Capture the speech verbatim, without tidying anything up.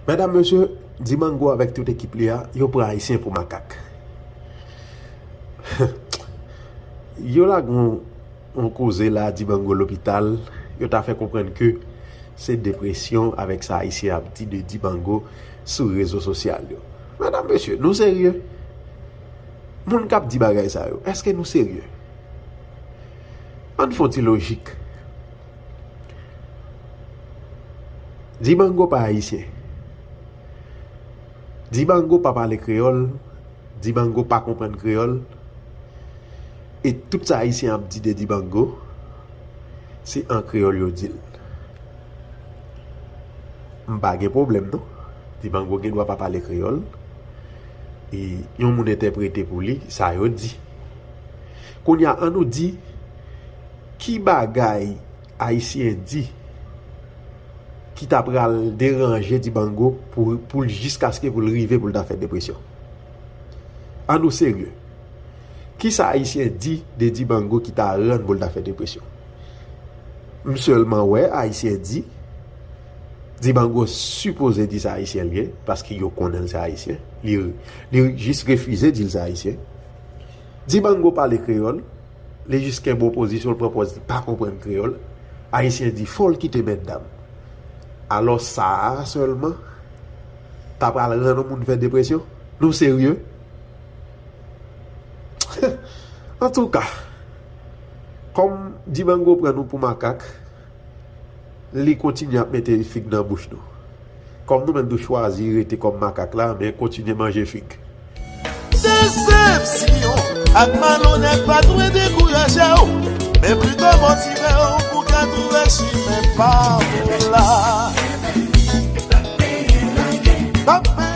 Medam, mesye, Dibango avèk tout ekip li a, yo pran Ayisyen pou makak. Yo lage yon, yon koze la, Dibango lopital, yo ta fè konprann ke se depresyon avèk sa Ayisyen ap di de Dibango sou rezo sosyal yo. Medam, mesye, nou serye? Moun k ap di bagay sa yo, èske nou serye? Ann fè yon ti lojik. Dibango pa ayisyen. Dibango pa pale kreyòl. Dibango pa konprann kreyòl. E tout sa ayisyen ap di de Dibango, se an kreyòl yo di l. M pa gen pwoblèm non. Dibango gen dwa pa pale kreyòl. E yon moun entèprete pou li sa yo di. Kounye a, ann nou di ki bagay Ayisyen di ki ta pral deranje Dibango pou, pou l jiskaske pou l rive pou l ta fè depresyon. Ann nou serye. Kisa Ayisyen di de Dibango ki ta rann pou l ta fè depresyon? M sèlman wè Ayisyen di, Dibango sipoze di se Ayisyen l ye, paske yo konnen l se Ayisyen. Li, li jis refize di l se Ayisyen. Dibango pale kreyòl, li jis kenbe yon pozisyon, l pran pòz li pa konprann kreyòl. Ayisyen di fò l kite mètdam. Alò sa a sèlman ta pral rann yon moun fè depresyon? Nou serye? Antouka, kòm Dibango pran nou pou makak, li kontinye ap mete fig nan bouch nou. Kòm nou menm nou chwazi rete kòm makak la, men kontinye manje fig. Desepsyon ak malonèt pa dwe dekouraje w, men pito motive w pou ka twouve chimen pa w la. Kanpe